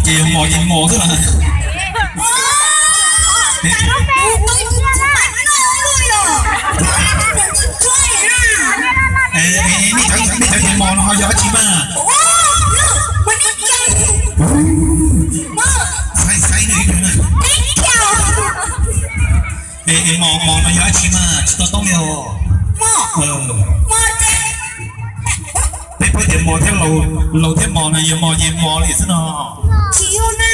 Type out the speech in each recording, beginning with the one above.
Yog mos ces mos xwb mas. Nej cov yog mos no ho yog dab tsi mas? Xaiv xaiv nws ib pliag na. Es mos mos no yog dab tsi mas tsis tau toob li os? Peb paub tias mos thiab laus thiab mos no yog mos ces mos li xwb no. Tsis yog na,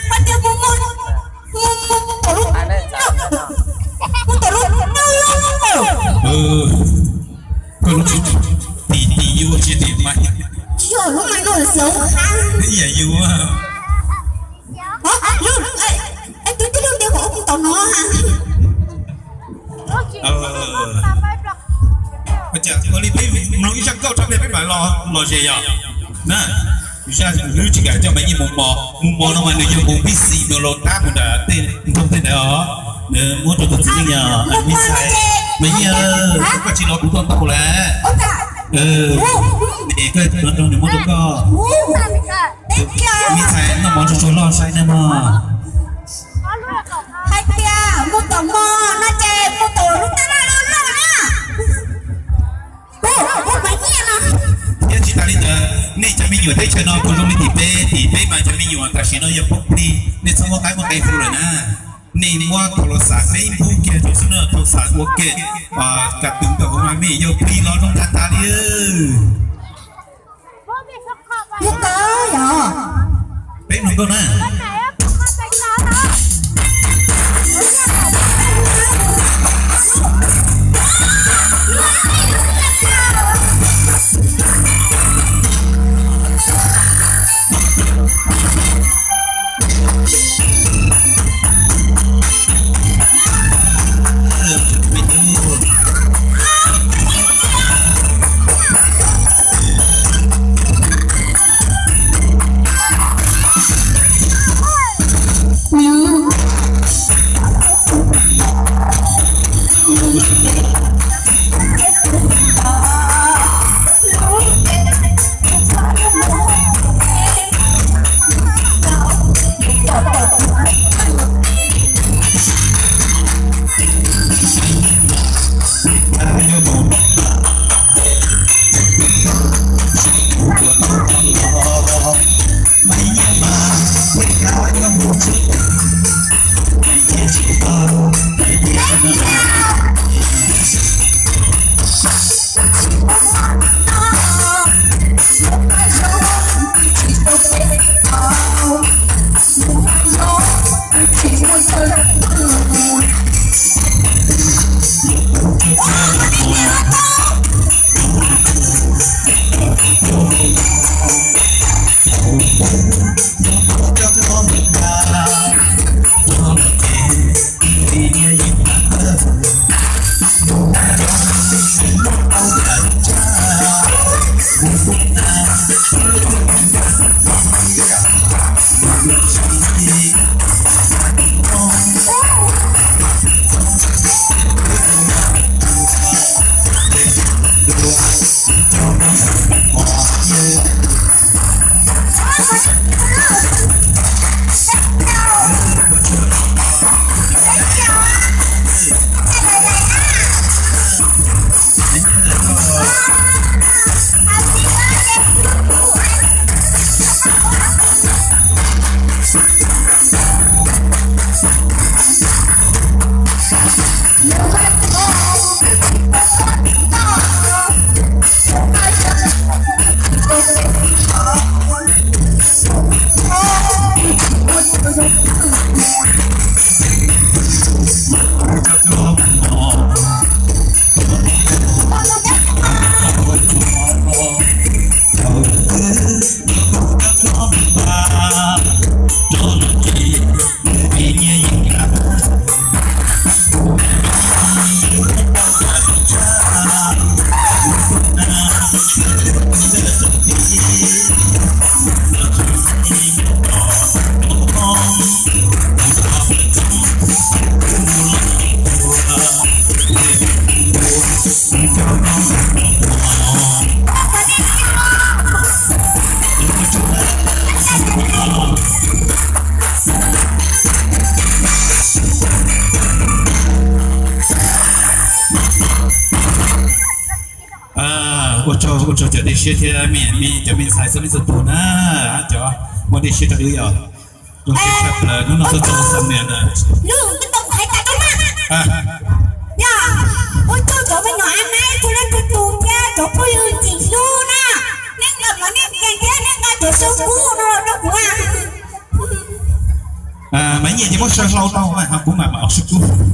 pab tias mus mus mus mus tom lub, mus tom lub, koj lub tsis tim tim yus tsis tim mas. Tsis yog lub mas no xyov. Ib yam yus. Tus tib neeg tias kom mus tom no. Ua cas ua li peb mloog ib zaj nkauj rau peb, peb mam los, los ze yog na. Zaj hlwb tsis kam coj Maiv Nyiaj mus mos, mus mos no mas nws yog mus pib xis nws los tab mus nram tej ntug tej ntawd os. Nws muab rau tus txiv neej yog Maiv Nyiaj, Maiv Nyiaj, koj tsis los kuv tuaj tau lawm. Es koj no rau nws muab rau koj. Maiv Ntxhais noj mov tsuag tsuag loj sai nej mog. Hais tias mus tom mos no ces mus tom lub tab laj loj loj na. Thiab tsis tas li ntawd, nej cov me nyuam teb chaws no puas zoo li tim peb? Tim peb mas cov me nyuam tam sim no yog poob plig, nej txhob muab qaib muab qe hu lawm na. Nej muab thaum los xav Facebook kiag rau xwb na, thaum xav ua ke, kas tus ntawm hauv mas me nyuam yog plig los zoo tag tag li. Peb mloog nkauj na. Ua tsaug, ua tsaug cov dej siab thiab me, me cov me ntxhais txhua leej txhua tus na, cov muaj dej siab rau wb yog zoo siab tshaj plaws hnub no tuaj txog xam nias na. Yog, ua tsaug cov me nyuam a nab txhua leej txhua tus thiab cov phooj ywg txiv hlub na, nej nqa mov nej nkees thiab nej nqa cov xyoob kub no los rau kuv. Mas nyiam ces muab saw hlau rau mas ho kuv mam mam ua xyoob kub.